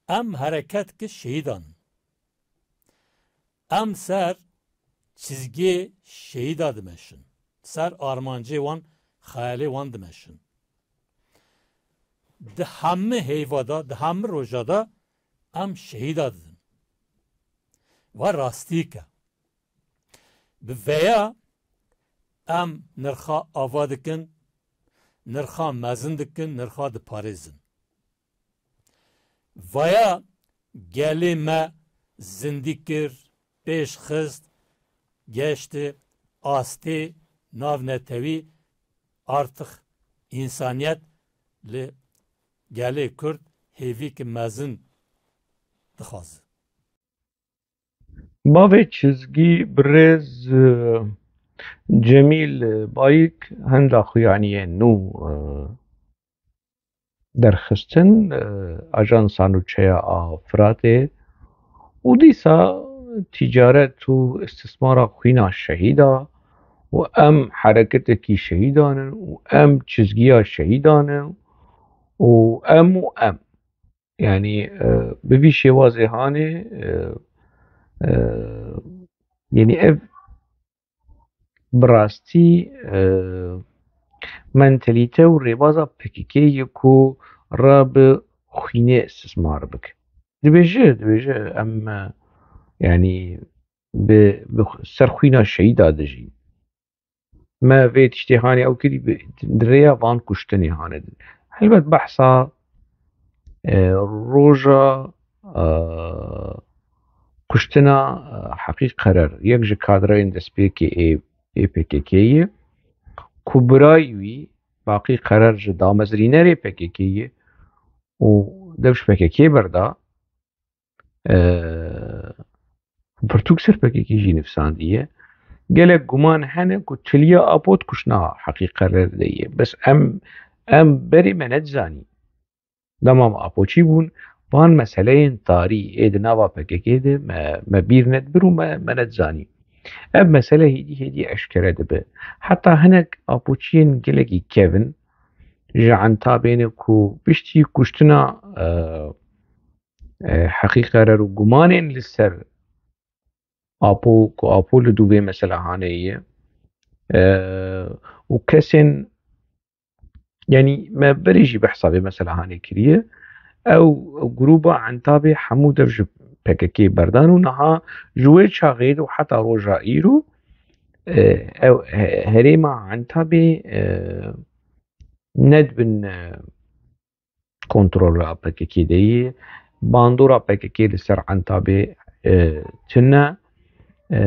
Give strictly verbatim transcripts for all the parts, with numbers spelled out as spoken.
Em hereket ki şehîdan in. Em ser çizgê şehîda dimeşin. Ser armancê wan, xeyalê wan dimeşin. Di hemî heyva de, di hemî roja de em şehîda didin. Va rastîk e. Bi veya em nirxa ava dikin, nirxa mezin dikin, nirxa diparêzin. Vaya gelê me zindî kir, pêş xist, geşti astê navnetewî, artık însaniyet li gelê Kurd hêvî ki mezin dixwaze. Bavê çizgî birêz, e, Cemîl Bayik henda xuyaniyên nû, e, derxistin, e, Ajansa Nûçeya a Firatê û dîsa tîcaret û istismara xwîna şehîda û em hereketekî şehîdan in û em çizgiya şehîdan in û em û em. Yanî, e, bi vî şêwazê hanê, e, e, yanî ev bi rastî, e, mentalîte û rêbaza P K K ye ku re bi xwînê istismar bike. Dibêje, dibêje em, e, yanî bi, bi xw-, ser xwîna şehîda dijîn. Me vê tiştê hanê ew kirî bi, di rêya van kuştinê hanê. Helbet behsa, e, roja, e, kuştina, e, Heqî Qerer, yek ji kadrayên destpêkê ê, ê P K K ye, ku birayî wî Baqî Qerer ji damezrînerê P K K ye û dev ji P K K berda. E, pirtûk ser P K K jî nivîsandiye. Gelek guman hene ku tiliya Apo di kuştina Heqî Qerer de ye. Bes em, em berê me nedizanî. Dema me Apoçî bûn, van meseleyên tarî ê di nava P K K de me, me bîr nedibir û me, me nedizanî. Ev mesele hêdî hêdî eşkere dibe. Heta hinek Apoçiyên gelekî kevin ji Entabê ne ku piştî kuştina, e, e, Heqî Qerer û gumanên li ser Apo, ku Apo li dû vê mesela hanê ye, e, û kesên, yanî me berê jî behsa vê mesela hanê kiriye, ew grûba Entabê hemû dev ji P K K berdan û niha ji wê çaxê de û heta roja îro, e, ew he-, herêma Entabê, e, nedibin, e, kontrola P K K de ye. Bandora P K K li ser Entabê, e, tune. E,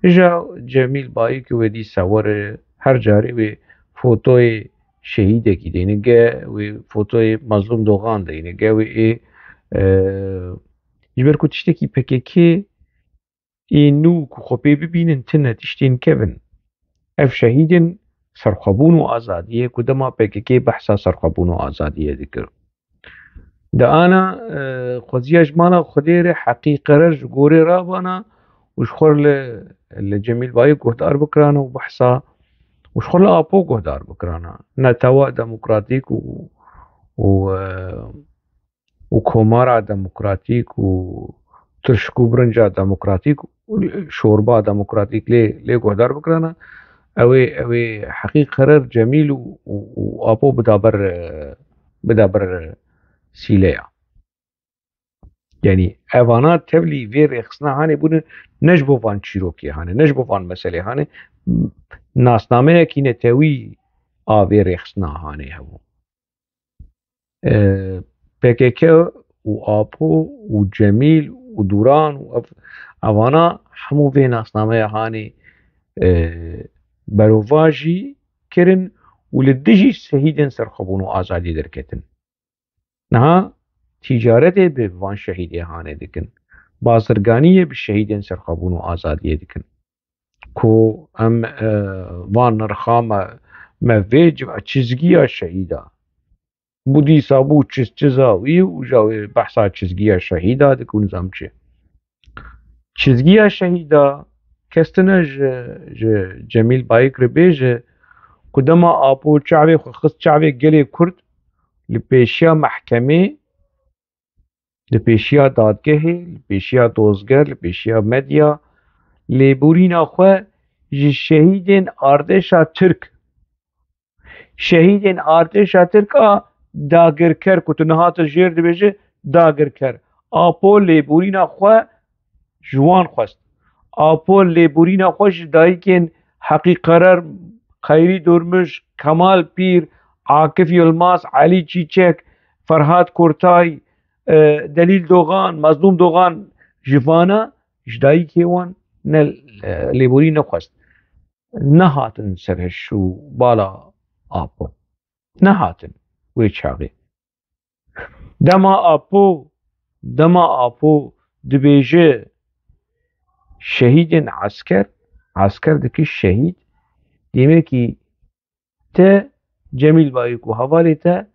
îja Cemîl Bayik wê dîsa were her carê wê fotoyê şehîdekî deyne, ge wê fotoyê Mazlûm Dogan deyne, ge wê ê, e, ji ber ku tiştekî P K K ê nû ku xwe pê bibînin tune tiştên kevin. Ev şehîdên serxwebûn û azadiyê ku dema P K K behsa serxwebûn û azadiyê dikir. Di ana, e, xweziya ji mala Xwedê re Heqî Qerer ji gorê rabana û ji xwe li, li Cemîl Bayik guhdar bikirana û behsa û ji xwe li Apo guhdar bikirana. Netewa demokratîk û, û, e, û komara demokratîk û tirşik û birinca demokratîk û şorba demokratîk lê, lê guhdar bikirana, ew ê, ew ê Heqî Qerer, Cemîl û, û, û Apo bida ber, e, bida ber sîleya. Yanî evana tevlî vê rêxistina hanê bûne, ne ji bo van çîrokê hanê, ne ji bo van meselê hanê, nasnameyekî netewî a vê rêxistina hanê hebû. E, P K K û Apo û Cemîl û Duran û ev, evana hemû vê nasnameya hanê, e, berovajî kirin û li dijî şehîdên serxwebûn û azadiyê derketin. Niha tîcaretê bi van şehîdê hanê dikin. Bazirganiyê bi şehîdên serxwebûn û azadiyê dikin. Ku em, e, van nirxa me, me vê civa çizgiya şehîda. Bû dîsa bû çiz çiza wî û ja wê behsa çizgiya şehîda dikin û nizam çi. Çizgiya şehîda kes tune ji, ji Cemîl Bayik re bêje ku dema Apo çavê xwe xist çavê gelê Kurd li pêşiya mehkemê Li pêşiya dadgehê, li pêşiya dozger, li pêşiya medya lêborîna xwe ji şehîdên artêşa Tirk, şehîdên artêşa Tirk a dagirker, ku tu niha tu jêr dibêje dagirker, Apo lêborîna xwe ji wan xwest. Apo lêborîna xwe ji dayikên Heqî Qerer, Xeyrî Durmuş, Kemal Pîr, Akif Yilmaz, Elî Çîçek, Ferhat Kurtay, e, Delîl Dogan, Mazlûm Dogan, ji vana, ji dayikê wan ne, e, lêborî nexwest. Nehatin ser hiş û bala Apo. Nehatin wê çaxê. Dema Apo, dema Apo dibêje şehîdên esker, esker dike şehîd, demekî te Cemîl Bayik û hevalê te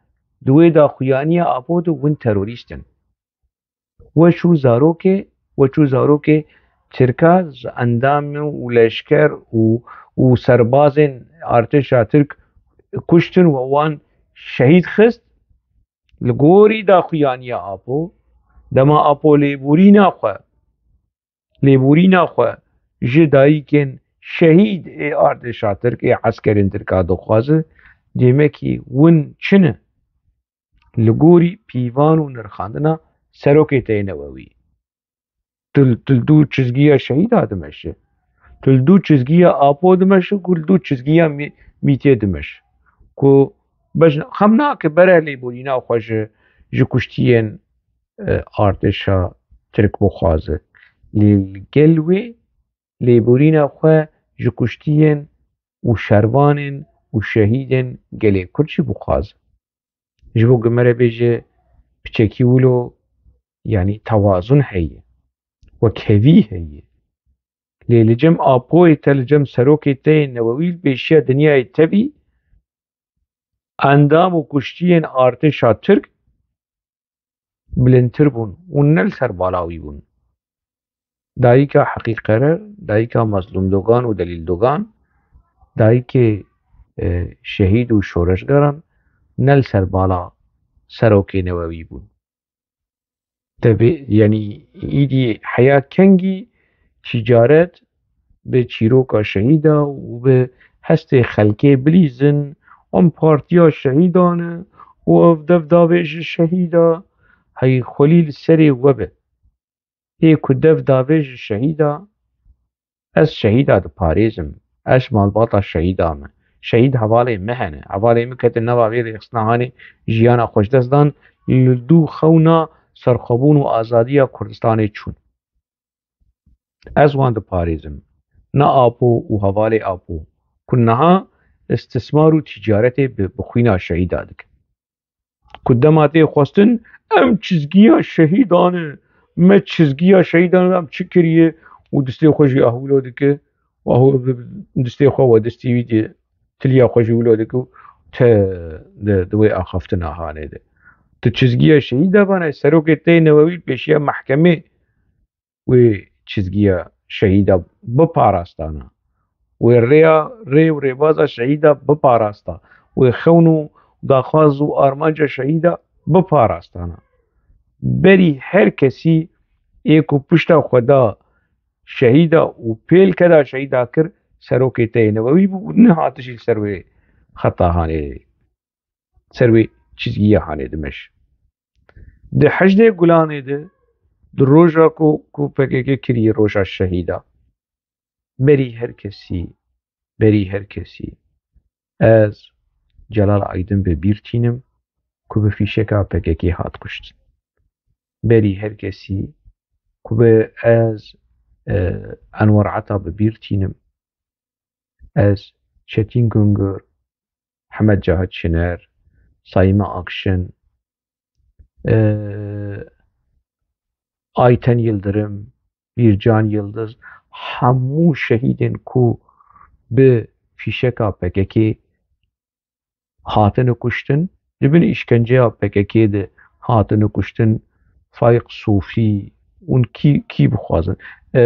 di wê daxuyaniya Apo de hûn terorîst in. We çû zarokê, we çû zarokê Tirka ji endamên û leşker û, û serbazên artêşa Tirk kuştin û wan şehîd xist. Li gorî daxuyaniya Apo, dema Apo lêborîna xwe, lêborîna xwe ji dayikên şehîd ê artêşa Tirk, ê eskerên Tirka dixwaze, demekî win çi ne? Li gorî pîvan û nirxandina serokê te yê newewî. Tu, tu li dû çizgiya şehîda dimeşe. Tu li dû çizgiya Apo dimeşe, ku li dû çizgiya mî-, mîtê dimeşe. Ku bejn-, xem nake bere lêborîna xwe ji, ji kuştiyên, e, artêşa Tirk bixwaze. Lê li gel wê lêborîna xwe ji kuştiyên û şervanên û şehîdên gelê Kurd jî bixwaze. Ji bo ku me re bêje piçekî wilo, yanî tewazun heye, wekhevî heye. Lê li cem Apoyê te, li cem serokê te yê newewî, li pêşiya dinyayê te bî, endam û kuştiyên artêşa Tirk bilindtir bûn û ne li ser bala wî bûn. Dayika Heqî Qerer, dayika Mazlûm Dogan û Delîl Dogan, dayikê, e, şehîd û şoreşgeran ne li ser bala serokê newewî bûn. Te bê, yanî, îdî heya kengî tîcaret bi çîroka şehîda û bi hestê xelkê bilîzin, em partiya şehîdan e û ev dev davêje şehîda, hey xwelî li serê we be. Ê ku dev davêje şehîda, ez şehîda diparêzim. Ez malbata şehîda me. Şehîd hevalê me hene. Hevalê min ketin nava vê rêxistina hanê, jiyana xwe ji dest dan, li dû xewna serxwebûn û azadiya Kurdistanê çûn. Ez wan diparêzim. Ne Apo û hevalê Apo, ku niha istismar û tîcaretê bi, bi xwîna şehîda dikin. Ku dema tê xwestin, em çizgiya şehîdan e, me çizgiya şehîdan e, em çi kiriye û distê xwe jî ahwilo dike, û ahw-, distê xwe we distî wî dê, tiliya xwe jî wilo dike û te di, di wê axaftina hanê de. Tu çizgiya şehîda bana, serokê te yê newewî li pêşiya mehkemê wê çizgiya şehîda biparastana. Wê rêya, rê û rêbaza şehîda biparasta. Wê xewn û daxwaz û armanca şehîda biparastana. Berî her kesî ê ku pişta xwe da şehîda û pêlkeda şehîda kir, serokê te yê newewî bû û nehatiş jî li ser wê xeta hanê, ser wê çizgiya hanê dimeş. Di hejdê Gulanê de, di roja ku, ku P K K kiriye roja şehîda, berî her kesî, berî her kesî, ez Celal Aydin bi bîr tînim ku bi fîşeka P K K hat kuştin. Berî her kesî ku bi ez, e, Enwer Ata bi bîr tînim. Ez Çetin Güngör, Hemed Cahit Şiner, Saime Akşin, e, Ayten Yildirim, Bircan Yildiz, hemû şehîdên ku bi fîşeka P K K hatine kuştin, di bin îşkenceya P K K de hatine kuştin, Faîq Sofî, hûn kî, kî bixwazin? E,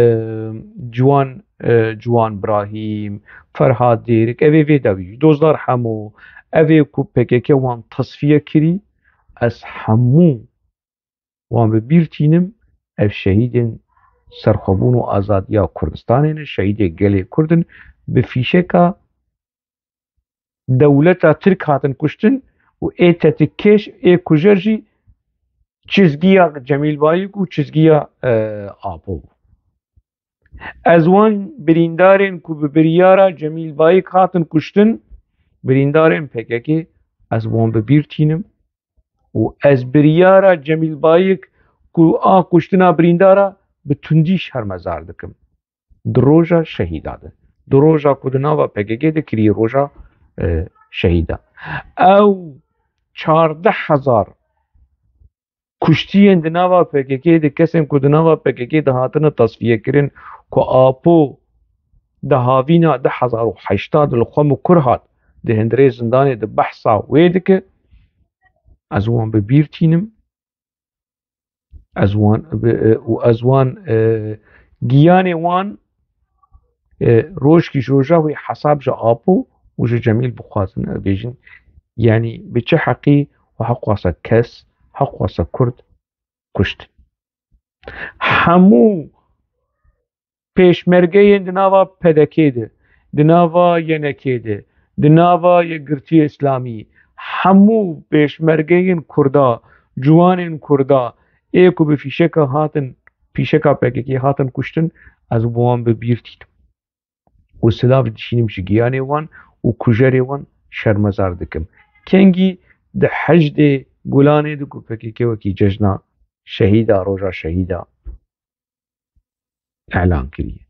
Ciwan, e, Ciwan Brahîm, Ferhat Dêrik, ev ê vê dawî, Dozdar Hemo, ev ê ku P K K wan tasfiye kirî, ez hemû Wan bi bîr tînim, ev şehîdên serxwebûn û azadiya Kurdistanê ne, şehîdê gelê Kurd in, bi fîşeka dewleta Tirk hatin kuştin û ê tetikkêş, ê kujer jî çizgiya Cemîl Bayik û çizgiya, e, Apo bû. Ez wan birîndarên ku bi biryara Cemîl Bayik hatin kuştin, birîndarên P K K, ez wan bi bîr tînim û ez biryara Cemîl Bayik ku a kuştina birîndara bi tundî şermezar dikim. Di roja şehîda de. Di roja ku di nava P K K de kirî roja, e, şehîda. Ew çardeh hezar kuştiyên di nava P K K de, kesên ku di nava P K K de hatine tasfiyekirin, ku Apo di havîna du hezar û heşta de li xwe mikur hat, di hundirê zindanê de behsa wê dike, ez wan bi bîr tînim. Ez wan, e, û ez wan, e, giyanê wan, e, rojkî ji roja wê hesab ji Apo û ji Cemîl bixwazin, e, bêjin, yanî bi çi heqî û heqwasa kes, heqwasa Kurd kuştin. Hemû pêşmergeyên di nava P D K de, di nava Y N K de, di nava Yekgirtiya Îslamî, hemû pêşmergeyên Kurda, ciwanên Kurda, ê ku bi fîşeka hatin, fîşeka P K K hatin kuştin, ez bi wan bi bîr tînim. Û silav dişînim ji giyanê wan û kujerê wan, şermezar dikim. Kengî di hejdê Gulanê de ku P K K wekî cejna şehîda, roja şehîda elan kiriye.